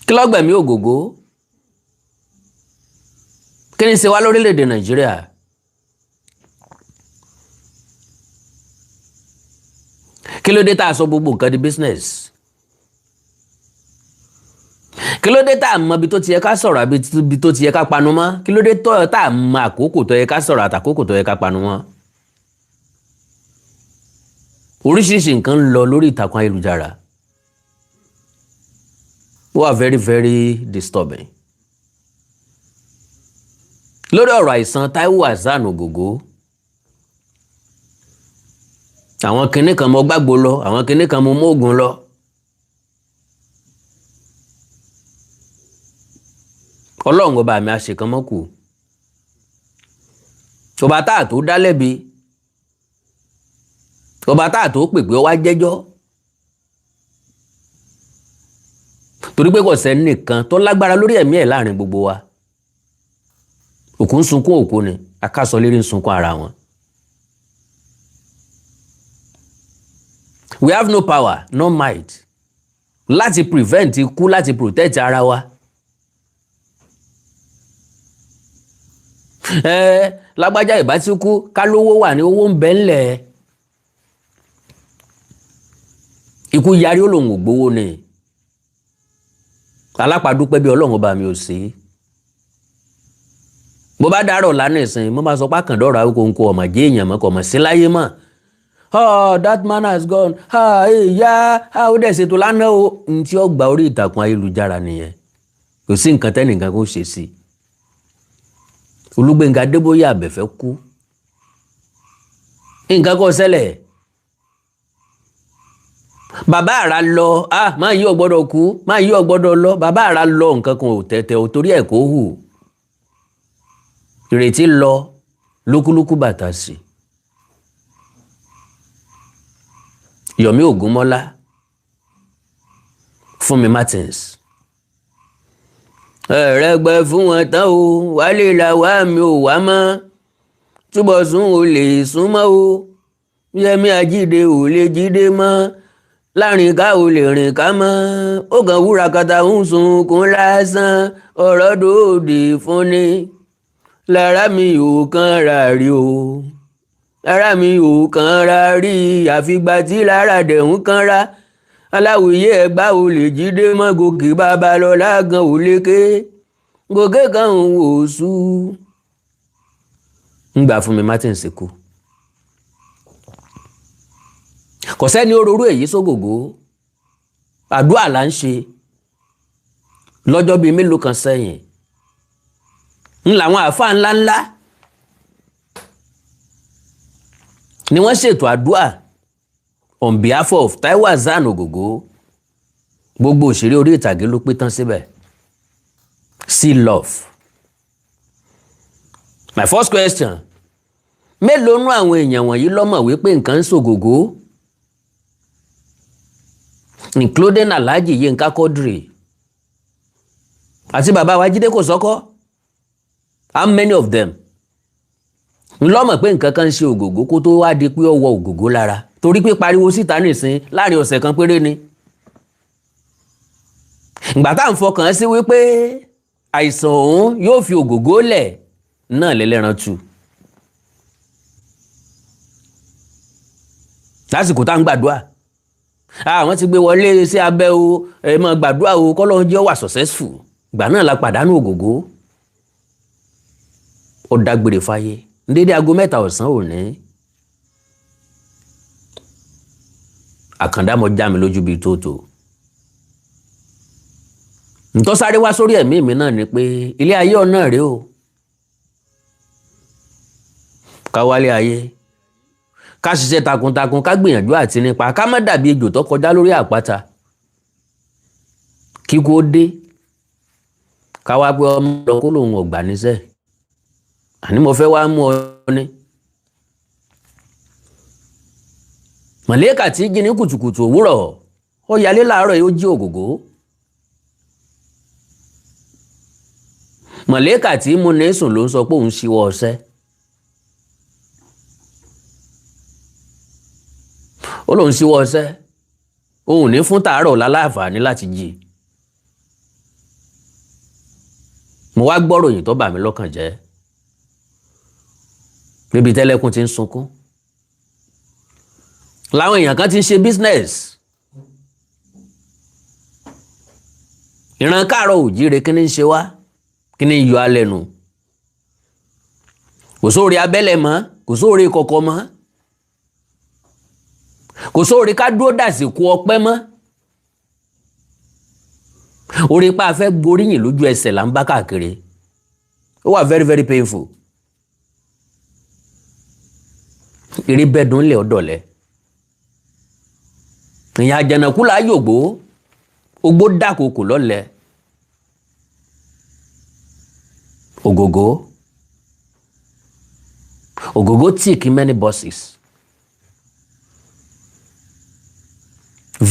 Kí ló gbẹ̀mí Ògògó? Kí ni ṣe wá lórílẹ̀‐èdè Nàìjíríà? Kí ló dé tá a sọ gbogbo nǹkan di business? Kí ló dé tá a mọ ibi tó ti yẹ ká sọ̀rọ̀ àbí ibi tó ti yẹ ká panu mọ́? Kí ló dé tá a mọ àkókò tó yẹ ká sọ̀rọ̀ àtàkókò tó yẹ ká panu mọ́? Oríṣiríṣi nǹkan ń lọ lórí ìtàkùn ayélujára. Ó wà very, very disturbing. Lórí ọ̀rọ̀ àìsàn Taiwo Hassan Ògògó, àwọn kinní kan mo gbàgbó lọ, àwọn kinní kan mo móògùn lọ. Ọlọ́run ọba mi àṣekánmọ́kù, ọba tá a tó dá lẹ́bi, ọba tá a tó pè pé ó wá jẹ́jọ́, torí pé kò sẹ́nìkan tó lágbára lórí ẹ̀mí ẹ̀ láàrin gbogbo wa. Òkú ń sunkún òkú ni, akásọlérí ń sunkún ara wọn. We have no power, no might láti prevent ikú, láti protect ara wa. Ẹ lágbájá ìbá ti kú, ká lówó wà ní, owó ń bẹ ńlẹ̀. Ikú yarí, ó lòun ò gbowó ni. Alápàdúpẹ́ bí Ọlọ́run ọba mi ò sí. Bó bá dárọ̀ lánàá ìsìn, mo máa sọ pé àkàndọ̀rọ̀ Awíkonko ọmọ jẹ́ èèyàn mọ́, kò mọ̀ sí láyé mọ́. Oh, that man has gone. Ah, ìyá, ah, ó dẹ̀ ṣètò lánàá o. N tí ó gba orí ìtàkùn ayélujára nìyẹn. Kò sí nǹkan tẹ́nìkan kò ṣe sí. Olúgbénga Adébóyè Àbẹ̀fẹ́ kú. Nǹkan kò ṣẹlẹ̀. Bàbá àrà lọ, ah, máa yí ò gbọ́dọ̀ kú, máa yí ò gbọ́dọ̀ lọ. Bàbá àrà lọ, nǹkan kan ò tẹ̀tẹ̀ ò torí ẹ̀ kó hù. Ìrètí lọ, lúkúlúkú bàtà sí. Yomi Ògúnmọ́lá, Fúnmi Martins. Ẹ̀rẹ́gbẹ́ fún wọn tán o, wálé la wá mi ò wá mọ́. Túbọ̀sún ò lè sún mọ́ o. Yẹmí Ajídé ò lè jídé mọ́. Láàrin ká ò lè rìn ká mọ́. Ó kàn wúra kata ń sunkún lásán. Ọ̀rọ̀ dòde fún ni. Lára mi ò kàn rà rí o. Lára mi ò kàn ra rí, àfìgbà tí lára dẹ̀ ń kanra. Aláwìyé ẹgbà ò lè jídé mọ́, gòkè babalọ́lá gan ò lékè. Gòkè kan ń wò sú. Ngbà Fúnmi Martins kú. Kò sẹ́ni ó rorú èyí sógògó. Àdúrà là ń ṣe lọ́jọ́ bíi mélòó kan sẹ́yìn. Ń làwọn àáfàá ńláńlá ni wọ́n ṣètò àdúrà on behalf of Taiwo Hassan Ògògó. Gbogbo òṣèré orí ìtàgé ló pé tán síbẹ̀. See love. My first question: mélòó nú àwọn èèyàn wọ̀nyí lọ́mọ̀ wípé nǹkan ń ṣògògó, including Alhaji Yinka Quadri àti bàbá wa Jídé Kòsọ́kọ́? How many of them ńlọ́mọ̀ pé nǹkan kan ń ṣe Ògògó kó tó wá di pé ó wọ Ògògó lára? Torí pé pariwo síta nìsín láàrin ọ̀sẹ̀ kan péré ni. Ìgbà tá à ń fọkàn sí wípé àìsàn òun yóò fi Ògògó lẹ̀ náà lẹ́lẹ́ran tu. Lásìkò tá à ń gbàdúrà, àwọn ti gbé wọlé sí abẹ́ o, ẹ máa gbàdúrà o, kọ́lọ́run jẹ́ ó wà successful. Ìgbà náà la pàdánù Ògògó. Ó dágbére fáyé ní dédé aago 3 ọ̀sán òní. Àkàndá mo já mi lójú bíi tótó. Ntọ́ sáré wá sórí ẹ̀mí mi náà ni pé ilé ayé ọ̀nà rèé o. Ká wálé ayé, ká ṣiṣẹ́ takuntakun, ká gbìyànjú àti nípa, ká má dàbí ejò tó kọjá lórí àpáta. Kíkú ó dé, ká wá pé ọmọ lọ kó lòun ọ̀gbà níṣẹ́. Àní mo fẹ́ wá mú ọ ní. Mọ̀lẹ́kà tí jí ní kùtùkùtù òwúrọ̀, ó yalé láàárọ̀ yóò jí Ògògó. Mọ̀lẹ́kà tí mú ní sùn ló ń sọ pé òun ṣíwọ́ ọṣẹ́. Ó lóun ṣíwọ́ ọṣẹ́, òun ní fún tàárọ̀ láláǹfààní láti jí. Mo wá gbọ́ ròyìn tó bà mí lọ́kàn jẹ́, níbi tẹ́lẹ̀kùn ti ń sunkún, làwọn èèyàn kan ti ń ṣe business. Ìran káàárọ̀ òjíire, kí ni ń ṣe wá? Kí ni ń yọ alẹ́ nu? Kò sóore abẹ́lẹ̀ mọ́, kò sóore kọ̀kọ̀ mọ́, kò sóore ká dúró dàsìkò ọpẹ́ mọ́. Orí pa afẹ́ gboríyìn lójú ẹsẹ̀ là ń bá káàkiri. Ó wà very very painful. Eré bẹ́ẹ̀dùn lẹ̀ ọ̀dọ̀lẹ̀ ìyẹn àjànàkú là á yògbó ogbó dàkókò lọ́lẹ̀. Ògògó, Ògògó tick many boxes.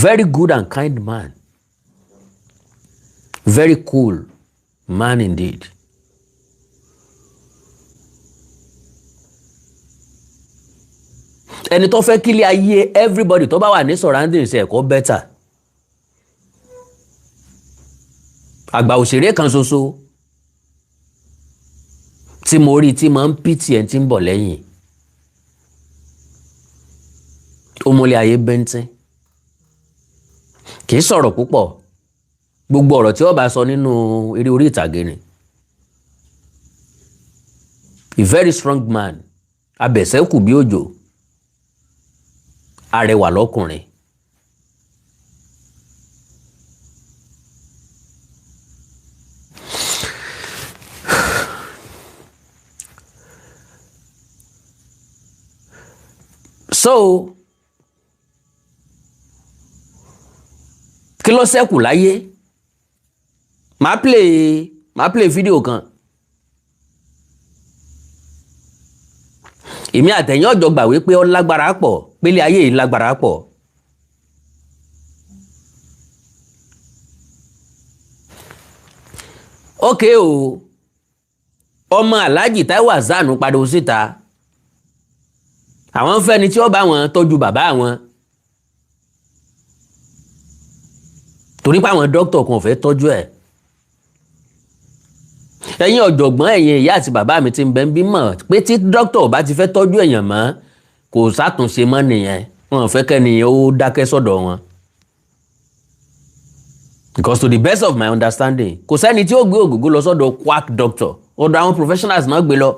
Very good and kind man, very cool man indeed. Ẹni tó fẹ́ kílé ayé everybody tó bá wà ní surroundings ẹ̀ kó better. Àgbà òṣèré kan ṣoṣo tí mo rí tí máa ń pìtì ẹ̀ tí ń bọ̀ lẹ́yìn, ó múlẹ̀ ayé bẹ́ńtín, kì í sọ̀rọ̀ púpọ̀. Gbogbo ọ̀rọ̀ tí ó bá sọ nínú eré orí ìtàgé ni. A very strong man, abẹ̀sẹ̀kù bí òjò, arẹwà lọ́kùnrin. So kí ló ṣẹ́kù láyé? Màá play fídíò kan. Èmi àtẹ̀yìn ọ̀jọ̀ gbà wípé ó lágbára pọ̀, pélé ayé yìí lágbára pọ̀. Ókè o, ọmọ Alhaji Taiwo Hassan pariwo síta, àwọn fẹ́ni tí ó bá wọn tọ́jú bàbá àwọn, torí pé àwọn dókítà kan ò fẹ́ tọ́jú ẹ̀. Ẹ̀yin ọ̀jọ̀gbọ́n, ẹ̀yin ìyá àti bàbá mi ti ń bẹ ń bí mọ̀ pé tí dókítà ò bá ti fẹ́ tọ́jú èèyàn mọ́, kò sátúnṣe mọ́ nìyẹn. Wọn ò fẹ́ kẹ́niyàn ó dákẹ́ sọ́dọ̀ wọn, because to the best of my understanding, kò sẹ́ni tí ó gbé Ògògó lọ sọ́dọ̀ quack doctor. Ọ̀dọ̀ àwọn professionals náà gbé lọ.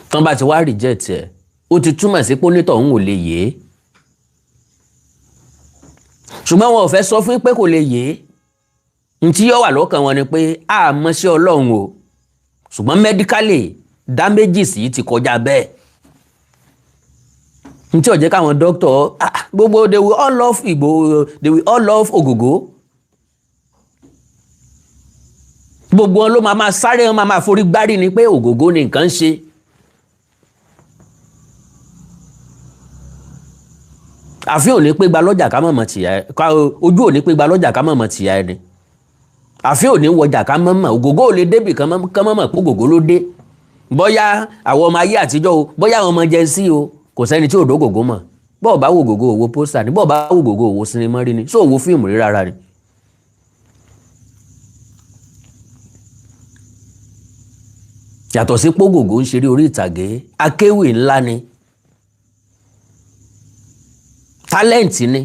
Tán bá ti wá reject ẹ̀, ó ti túmọ̀ sí pé onítọ̀hún ò lè yé, ṣùgbọ́n wọn ò fẹ́ sọ fún pé kò lè yé. Ntí yóò wà lọ́kàn wọn ni pé a mọ̀ sí Ọlọ́run o, ṣùgbọ́n medically damages yìí ti kọjá bẹ́ẹ̀. Ntí ó jẹ́ káwọn doctor gbogbo, they will all love Igboho, they will all love Ògògó. Gbogbo wọn ló máa máa sáré, wọn máa máa forí gbárí ni pé Ògògó ni nǹkan ń ṣe. Àfi ò ní pé gba lọ́jà ká mọ̀mọ́ tìyà ẹ, ojú ò ní pé gba lọ́jà ká mọ̀mọ́ tìyà ẹni. Àfi ò ní wọjà ká mọ̀mọ́. Ògògó ò lè débì kán mọ̀mọ́ pé Ògògó ló dé. Bóyá àwọn ọmọ ayé àtijọ́ o, bóyá àwọn ọmọ Gen Z o, kò sẹ́ni tí ò dó Ògògó mọ̀. Bọ́ọ̀ bá wo Ògògó, òwò poster ni. Bọ́ọ̀ bá wo Ògògó, òwò sinimá rí ni. So òwò fíìmù rí rárá ni. Yàtọ̀ sí pé Ògògó ń ṣeré orí ìtàgé, akéwì ńlá ni, talent ni.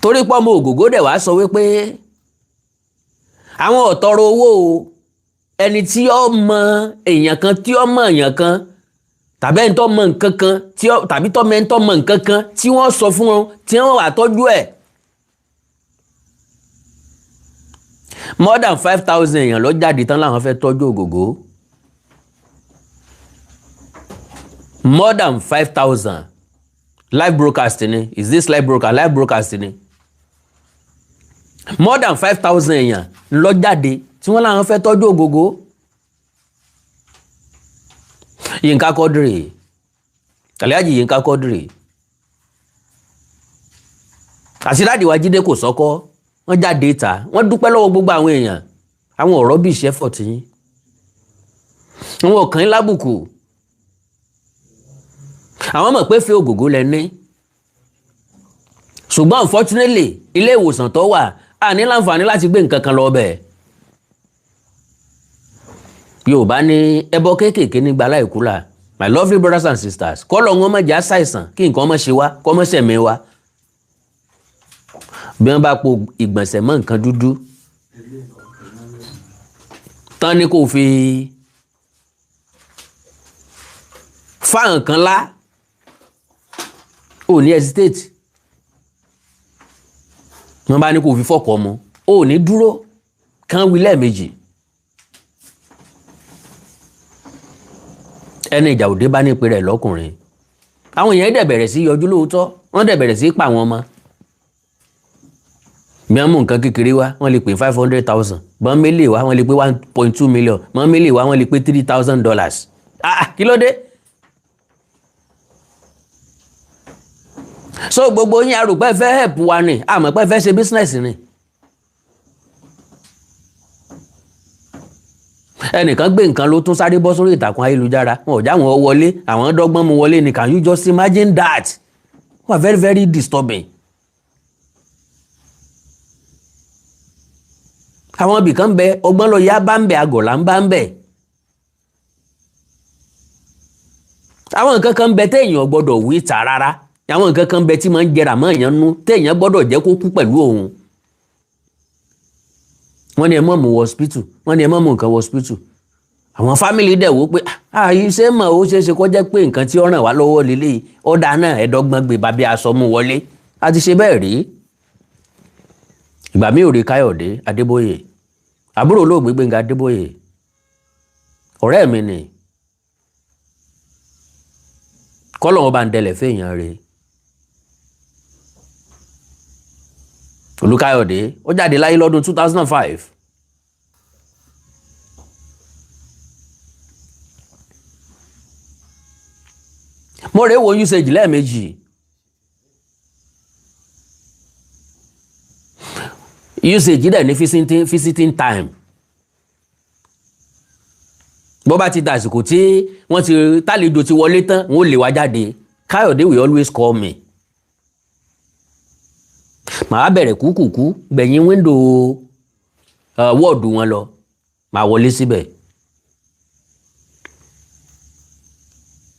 Torí pé ọmọ Ògògó dẹ̀ wá sọ wípé àwọn ò tọrọ owó o. Ẹni tí ó mọ èèyàn kan, tí ó mọ èèyàn kan, tàbí ẹni tó mọ nǹkan kan, tí ó tàbí tó mọ ẹni tó mọ nǹkan kan tí wọ́n sọ fún wọn, tí wọ́n wà tọ́jú ẹ̀, more than 5,000 èèyàn ló jáde tán láwọn fẹ́ tọ́jú Ògògó. More than 5,000. Live broadcast ni. Is this live broadcast? Live broadcast ni. More than 5,000 èèyàn ló jáde tí wọ́n láwọn fẹ́ tọ́jú Ògògó. Yínká Quadri, Alhaji Yínká Quadri àti daddy wa Jídé Kòsọ́kọ́, wọ́n jáde ìta, wọ́n dúpẹ́ lọ́wọ́ gbogbo àwọn èèyàn. Àwọn ọ̀rọ̀ bíi ìṣẹ́fọ̀ tí yín àwọn ọ̀kan lábùkù. Àwọn mọ̀ pé fẹ́ Ògògó lẹ ní, Ṣùgbọ́n unfortunately, ilé ìwòsàn tó wà, a ní láǹfààní láti gbé nǹkan kan lọ bẹ̀. Yorùbá ní ẹbọ kéékèèké ní gbala ìkúlà. My lovely brothers and sisters, kọ́lọ̀ wọn má jẹ́ àṣàìsàn, kí nǹkan má ṣe wá, kọ́ má ṣẹ̀mí wá. Bí wọ́n bá po ìgbọ̀nsẹ̀ mọ́ nǹkan dúdú tán ni kò fi fa nǹkan lá, ò ní hesitate. Wọ́n bá ní kò fi fọ́kọ̀ mu, ò ní dúró kán wí lẹ́ẹ̀mejì. Ẹni ìjà òde bá ní ìpè rẹ̀ lọ́kùnrin. Àwọn èèyàn dẹ̀ bẹ̀rẹ̀ sí yọjú lóòótọ́, wọ́n dẹ̀ bẹ̀rẹ̀ sí pa àwọn ọmọ. Bí wọ́n mú nǹkan kékeré wá, wọ́n lè pè 500,000. Bọ́n mélèé wá, wọ́n lè pè 1.2 million. Bọ́n mélèé wá, wọ́n lè pè $3,000. Ah, kí ló dé? So gbogbo yín arùpẹ́ fẹ́ help wa ni, àmọ́ pé fẹ́ ṣe business ni. Ẹnìkan gbé nǹkan ló tún sáré bọ́ sórí ìtàkùn ayélujára, wọn ò já wọn wọlé, àwọn dọ́gbọ́n mu wọlé ni. Can you just imagine that? Wọ́n very very disturbing. Àwọn ibìkan bẹ, ọgbọ́n lọ yá bá ń bẹ, àgọ̀là ń bá ń bẹ. Àwọn nǹkan kan bẹ téèyàn gbọ́dọ̀ wí ta rárá. Àwọn nǹkan kan bẹ tí máa ń jẹrà mọ́ èèyàn nú, téèyàn gbọ́dọ̀ jẹ́ kó kú pẹ̀lú òun. Wọ́n ní ẹ má mú wọ hospital, wọ́n ní ẹ má mú nǹkan wọ hospital. Àwọn family dẹ̀ wò pé àyè ṣé mọ̀, ó ṣeé ṣe kó jẹ́ pé nǹkan tí ó ràn wá lọ́wọ́ lélẹ́yìí. Ọ̀dà náà, ẹ̀ẹ́dọ́gbọ́n gbé bàbí aṣọ mú wọlé. A ti ṣe bẹ́ẹ̀ rí. Ìgbà mi ò rí Káyọ̀dé Adébóyè, àbúrò olóògbé Gbénga Adébóyè, ọ̀rẹ́ mi ni. Kọ́lọ̀ wọn bá ń dẹlẹ̀ fẹ́yàn rẹ̀. Olúkáyọ̀dé ó jáde láyé lọ́dún 2005. Mo rèé wo usage lẹ́ẹ̀mejì. Usage dẹ̀ ní visiting time. Bó bá ti dàsìkò tí wọ́n ti tálejò ti wọlé tán, wọ́n lè wá jáde. Káyọ̀dé will always call me. Màá bẹ̀rẹ̀ kúkúkú gbẹ̀yìn window wọ́ọ̀dù wọn lọ, màá wọlé síbẹ̀.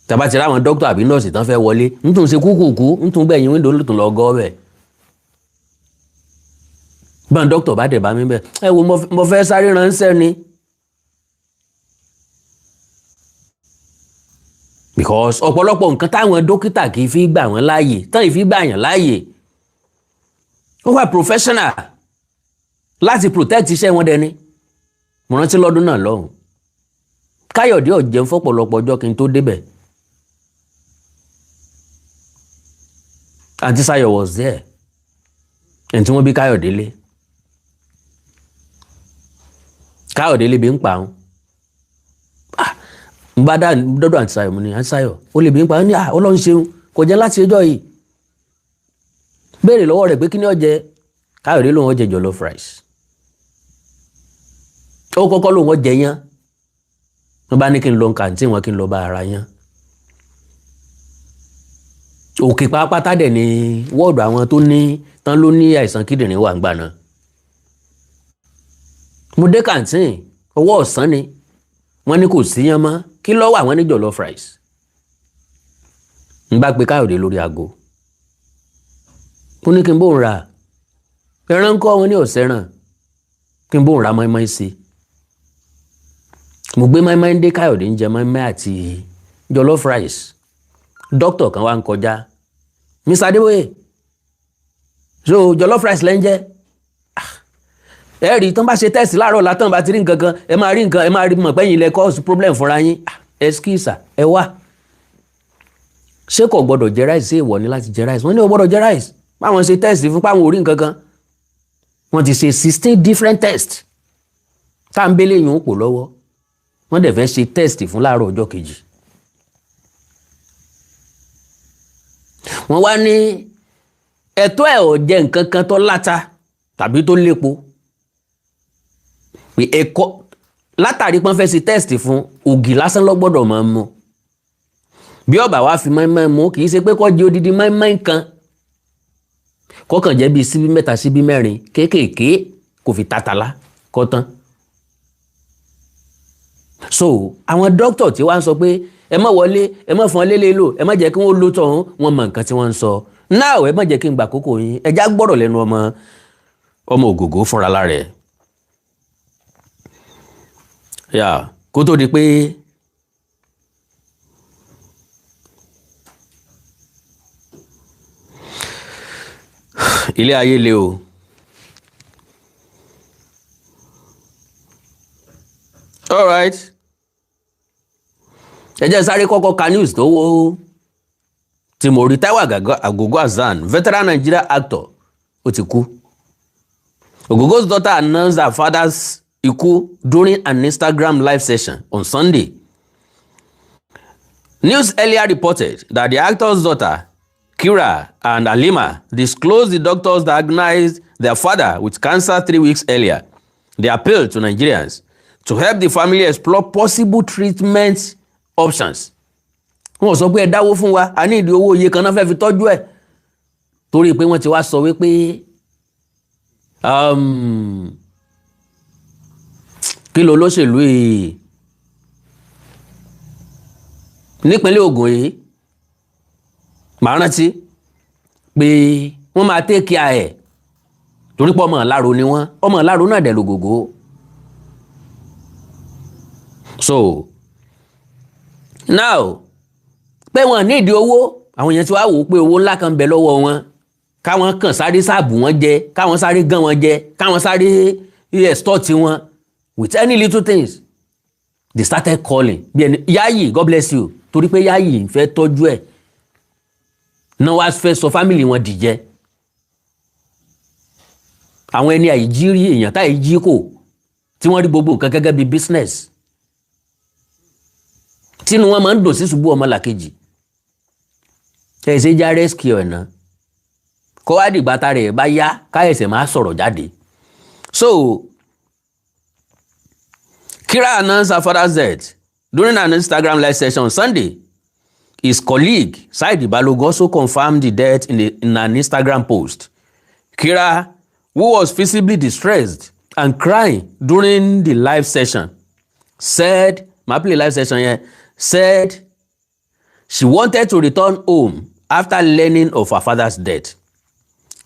Tàbá ti ráwọn dókítà àbí nọ́ọ̀sì tán fẹ́ wọlé, ń tún ṣe kúkúkú, ń tún gbẹ̀yìn window ló tún lọ gọ́ bẹ̀. Bọ́n dókítà bá dẹ̀ bá mi bẹ̀, ẹ wo, mo fẹ́ sáré ránṣẹ́ ni. Because ọ̀pọ̀lọpọ̀ nǹkan táwọn dókítà kì í fi gbà wọ́n láàyè tán, ì fi gbà yàn láàyè, ó wà professional láti protect iṣẹ́ wọn dẹni. Mo rántí lọ́dún náà lọ́hùn, Káyọ̀dé ò jẹun fọ́pọ̀lọpọ̀ ọjọ́ kí n tó débẹ̀. Àǹtí Sáyọ̀ was there, ẹni tí wọ́n bí Káyọ̀dé lé. Káyọ̀dé lè bí ń pa òun. N bá dá dọ́dọ̀ àǹtí Sáyọ̀, mo ní, "Àǹtí Sáyọ̀, ó lè bí ń pa." Ó ní, "Ah, Ọlọ́run ṣeun, kò jẹ́ láti ẹjọ́ yìí." Béèrè lọ́wọ́ rẹ̀ pé kí ni ó jẹ. Káyọ̀dé lòun ó jẹ jollof rice. Ó kọ́kọ́ lòun ó jẹ yán. Wọ́n bá ní kí n lọ kàǹtí wọn, kí n lọ bá ara yán. Òkè pátápátá dẹ̀ ni wọ́ọ̀dù àwọn tó ní tán ló ní àìsàn kíndìnrín wà ń gbà náà. Mo dé kàǹtín, ọwọ́ ọ̀sán ni. Wọ́n ní kò síyán mọ́. Kí ló wà? Wọ́n ní jollof rice. N bá pe Káyọ̀dé lórí aago, ó ní kí n bóun ra ẹran ńkọ́. Wọn ní ọ̀sẹ̀ ràn, kí n bóun ra mọ́ínmọ́ín sí. Mo gbé mọ́ínmọ́ín dé, Káyọ̀dé ń jẹ mọ́ínmọ́ín àti jollof rice. Dókítà kan wá ń kọjá. "Mr. Adébóyè, so jollof rice lẹ́ ń jẹ́?" Ẹ rí tán bá ṣe test láàárọ̀ látàn, bá ti rí nǹkan kan, ẹ máa rí nǹkan, ẹ máa rí mọ̀ pẹ́yìn ilẹ̀ cause problem fúnra yín. Excuse, ẹ wá, ṣé kò gbọ́dọ̀ jẹ rice? Ṣé ìwọ ni láti jẹ rice? Wọ́n ní ò gbọ́dọ̀ jẹ rice, báwọn ṣe test fún páwọn ò rí nǹkan kan. Wọ́n ti ṣe 16 different tests tá à ń bẹ́lẹ̀ yìí ń pò lọ́wọ́. Wọ́n dẹ̀ fẹ́ ṣe test fún láàárọ̀ ọjọ́ kejì. Wọ́n wá ní ẹ̀tọ́ ẹ̀ ò jẹ nǹkan kan tó láta tàbí tó lépo, pé ẹ̀kọ́ látàrí pọ́n fẹ́ ṣe test fún, ògì lásán ló gbọ́dọ̀ máa mu. Bí ọba wa fi mọ́ínmọ́ín mu, kì í ṣe pé kó jẹ odidi mọ́ínmọ́ín kan. Kọ́kàn jẹ́ bíi síbí mẹ́ta, síbí mẹ́rin kéékèèké, kò fi tàtàlá kọ́ tán. So àwọn dókítà tí wàá sọ pé ẹ má wọlé, ẹ má fún ọ lélẹ̀ lò, ẹ má jẹ́ kí wọ́n lò tọ̀hún, wọ́n mọ nǹkan tí wọ́n ń sọ. Now, ẹ má jẹ́ kí n gbà kókó yín, ẹ já gbọ́rọ̀ lẹ́nu ọmọ ọmọ Ògògó fúnra lára ẹ̀ yà kó tó di pé ilé ayé le o. All right, ẹ jẹ́ sáré kọ́kọ́ ka news tó wó tí mo rí. Taiwo Agogo Hassan, veteran Nigeria actor, ó ti kú. Ogogo's daughter announced her father's ikú during an Instagram live session on Sunday. News earlier reported that the actor's daughter, Kira and Halima, disclosed the doctors diagnosed their father with cancer 3 weeks earlier. They appealed to Nigerians to help the family explore possible treatment options. Wọ́n sọ pé ẹ dáwó fún wa, a ní ìdí owó iye kan náà fẹ́ fi tọ́jú ẹ̀, torí pé wọ́n ti wá sọ wípé kí ló lóṣèlú yìí nípínlẹ̀ Ògùn yìí, màá rántí pé wọ́n máa take care ẹ̀, torí pé ọmọ ìlàró ni wọ́n, ọmọ ìlàró náà dẹ̀ lògògó. So now, pé wọ́n ní ìdí owó, àwọn èèyàn ti wá wò ó pé owó ńlá kan ń bẹ lọ́wọ́ wọn, káwọn kàn sáré sáàbù wọn jẹ, káwọn sáré gán wọn jẹ, káwọn sáré extort wọn with any little things. They started calling bí ẹni Yayi, God bless you, torí pé Yayi ń fẹ́ tọ́jú ẹ̀ náà, wá fẹ́ sọ family wọn dìjẹ́. Àwọn ẹni àìjí rí èèyàn táì jí kò, tí wọ́n rí gbogbo nǹkan gẹ́gẹ́ bí business, tínú wọn máa ń dùn sí ṣubú ọmọlàkejì. Ẹ ṣe já rescue ẹ̀ náà, kó wá dìgbà tá rẹ̀ bá yá, káyẹ̀sẹ̀ máa sọ̀rọ̀ jáde. So Kira announced her father's death during an Instagram live session on Sunday. His colleague Saidi Balogun also confirmed the death in an Instagram post. Kira, who was visibly distressed and crying during the live session, said, my play live session here, said she wanted to return home after learning of her father's death.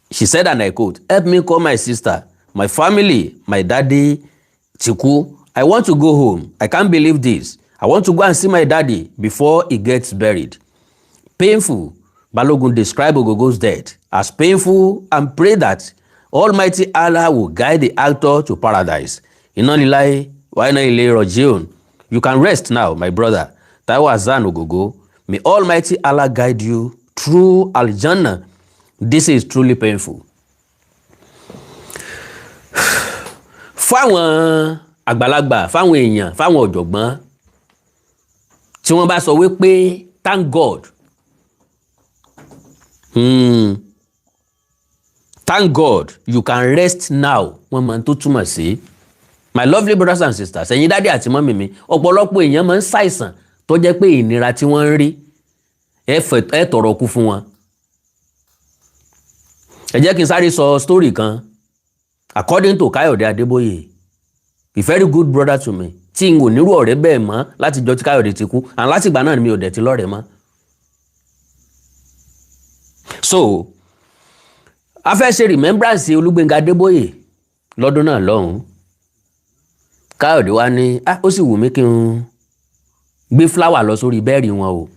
She said, and I quote, "Help me call my sister, my family, my daddy, ti kú. I want to go home. I can't believe this. I want to go and see my daddy before he gets buried." Painful. Balogun described Ogogo's death as painful and prayed that Almighty Allah will guide the actor to paradise. Inna lillahi wa inna ilayhi raji'un. You can rest now, my brother. Taiwo Hassan Ogogo. May Almighty Allah guide you through Al-Jannah. This is truly painful. Fáwọn àgbàlagbà, fáwọn èèyàn, fáwọn ọ̀jọ̀gbọ́n tí wọ́n bá sọ wípé thank God, thank God you can rest now, wọ́n mọ̀ tó túmọ̀ sí. My lovely brothers and sisters, ẹ̀yin daddy àti mummy mi, ọ̀pọ̀lọpọ̀ èèyàn máa ń ṣàìsàn tó jẹ́ pé ìnira tí wọ́n ń rí, ẹ tọrọ kú fún wọn. Ẹ jẹ́ kí n sáré sọ story kan. According to Káyọ̀dé Adébóyè, a very good brother to me, tí n ò nírú ọ̀rẹ́ bẹ́ẹ̀ mọ́ láti jọ tí Káyọ̀dé ti kú, and látìgbà náà ni mi ò dẹ̀ ti lọ́rẹ̀ẹ́ mọ́. So a fẹ́ ṣe remembrance Olúgbénga Adébóyè lọ́dún náà lọ́hùn-ún. Káyọ̀dé wá ní, ah, ó sì wù mí kí n gbé flower lọ sórí burial wọn o.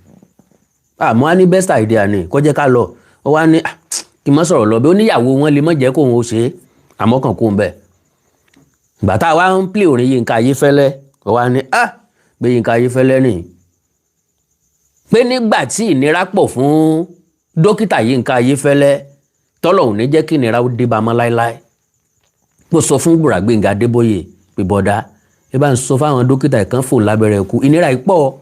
Àmọ́ á ní best idea ni kó jẹ́ ká lọ. Ó wá ní, ah, kí n má sọ̀rọ̀ lọ bí ó níyàwó wọn lè má jẹ́ kóun ó ṣe é, àmọ́ kàn kó ń bẹ̀. Ìgbà tá a wá ń play orin Yínká Ayéfẹ́lẹ́, ó wá ní, ah, pé Yínká Ayéfẹ́lẹ́ nìyí, pé nígbà tí ìnira pọ̀ fún dókítà Yínká Ayéfẹ́lẹ́, tọ́lọ́hùn ní jẹ́ kí ìnira ó dé bá mọ́ láéláé, kó sọ fún Bùrà Gbénga Adébóyè pé, bọ́dá, ẹ bá ń sọ fáwọn dókítà ìkan fò lábẹ́rẹ́ kú, ìnira yìí pọ̀.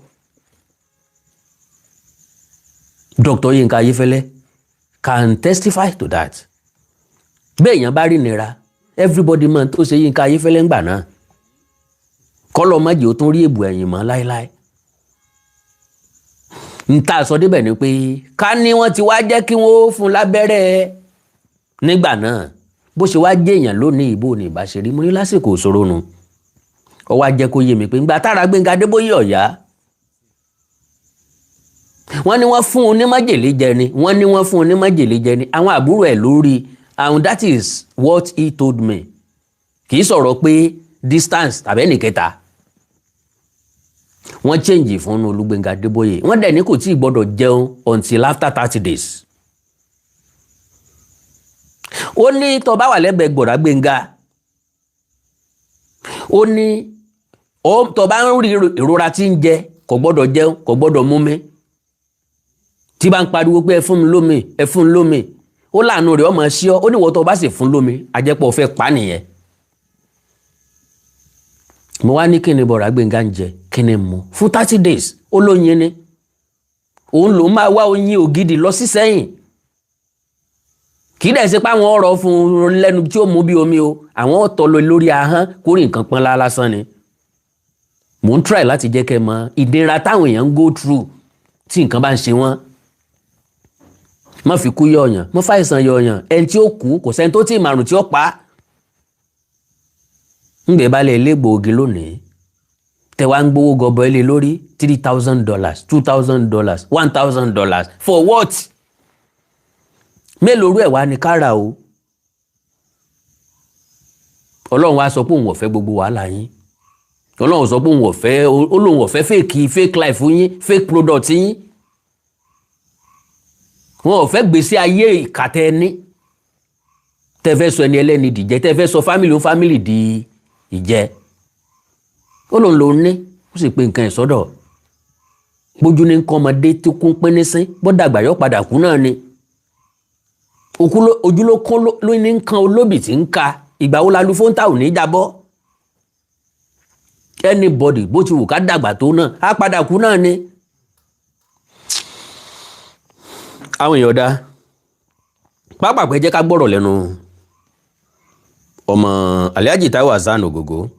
Dr. Yínká Ayéfẹ́lẹ́ can testify to that. Bẹ́ẹ̀ èèyàn bá rí ìnira, everybody mọ̀ tó ṣe Yínká Ayéfẹ́lẹ́ ńgbà náà, kọ́lọ́ mọ́jì ó tún rí èbù ẹ̀yìn mọ́ láéláé. N ta sọ débẹ̀ ni pé ká ní wọ́n ti wá jẹ́ kí wọ́n fún lábẹ́rẹ́. Nígbà náà, bó ṣe wá jẹ́ èèyàn lónìí, ìbò ní ìbá ṣe rí. Mo ní lásìkò ìṣòro nu. Ó wá jẹ́ kó yé mi pé ńgbà tára Gbẹ́ngà Adébóyè ọ̀yá, wọ́n ní wọ́n fún un ní májèlé jẹ ni. Wọ́n ní wọ́n fún un ní májèlé jẹ ni, àwọn àbúrò ẹ̀ lórí. And that is what he told me. Kì í sọ̀rọ̀ pé distance tàbí ẹnìkẹta. Wọ́n change fún Olúgbénga Adébóyè. Wọ́n dẹ̀ ní kò tí ì gbọ́dọ̀ jẹun until after 30 days. Ó ní tó bá wà lẹ́gbẹ̀ẹ́ gbọ̀dá Gbénga, ó ní tó bá ń rí ìrora tí ń jẹ, kò gbọ́dọ̀ jẹun, kò gbọ́dọ̀ mumi. Tí bá ń pariwo pé, "Ẹ fún mi lómi, ẹ fún mi lómi," ó láàánú rẹ̀ ọmọ sí ọ. Ó ní ìwọ tó bá sì fún lómi, àjẹpọ̀ fẹ́ pa nìyẹn. Mo wá ní kí ni bọ̀rọ̀ Gbénga ń jẹ, kí ni mu fún 30 days? Ó lóyin ni. Òun lòún máa wá oyin ògidì lọ sí sẹ́yìn. Kì í dẹ̀ ṣe pé àwọn ọ̀rọ̀ fún un lẹ́nu tí ó mú bí omi o. Àwọn ọ̀tọ̀ lọ lórí ahọ́n kórè nǹkan pọ́n lásán ni. Mò ń try láti jẹ́ kẹ́ mọ ìnira táwọn èèyàn ń go through tí nǹkan bá ń ṣe wọ́n. Má fi kú yọ̀ọ̀yàn, má fàìsàn yọ̀ọ̀yàn. Ẹni tí ó kú, kò sẹ́ni tó tí ì màrùn tí ó pa á. Ńgbẹ́ balẹ̀ ilé gbòógì lónìí, tẹ wá ń gbowó gọbọ ilé lórí, $3,000, $2,000, $1,000, for what? Mélòó rú ẹ̀ wá ní kára o? Ọlọ́run wá sọ pé òun ò fẹ́ gbogbo wàhálà yín. Ọlọ́run sọ pé òun ò fẹ́, ó lóun ò fẹ́ fake life yín, fake product yín. Wọn ò fẹ́ gbèsè ayé ìkàtẹ́ ẹni tẹ́ fẹ́ sọ ẹni ẹlẹ́ni dìjẹ́, tẹ́ fẹ́ sọ family ó family di ìjẹ́. Ó lóun lòun ní, ó sì pe nǹkan ẹ̀ sọ́dọ̀ gbójú ní nǹkan ọmọdé tó kún pínísín bó dàgbà yọ padà kú náà ni. Ojú ló kún ló ní nǹkan olóbì tí ń ka. Ìgbà wo la lu fóńtà ò ní jábọ́? Anybody, bó ti wù ká dàgbà tó náà, á padà kú náà ni. Àwọn èèyàn dá pápákọ̀. Jẹ́ ká gbọ́rọ̀ lẹ́nu ọmọ Alhaji Taiwo Hassan Ogogo.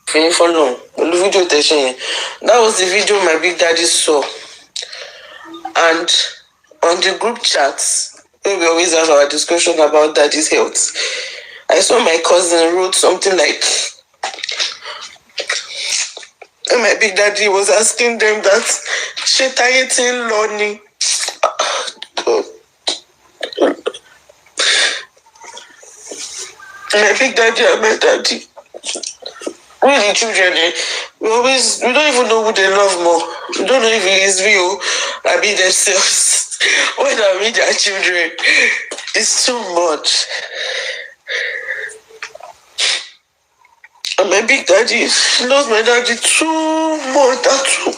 Fi yín fọ́nà pẹ̀lú fídíò tẹ̀ ṣe yẹn. That was the video my big daddy saw, and on the group chat wey we always have our discussion about daddy's health, I saw my cousin wrote something like, and my big daddy was asking them that, "Ṣé Táyé ti ń lọ ni?" God. My big daddy and my daddy, we the children, eh, we don't even know who they love more. We don't know if it is real, I mean themselves, when I mean their children. It's too much. And my big daddy loves my daddy too much. That too.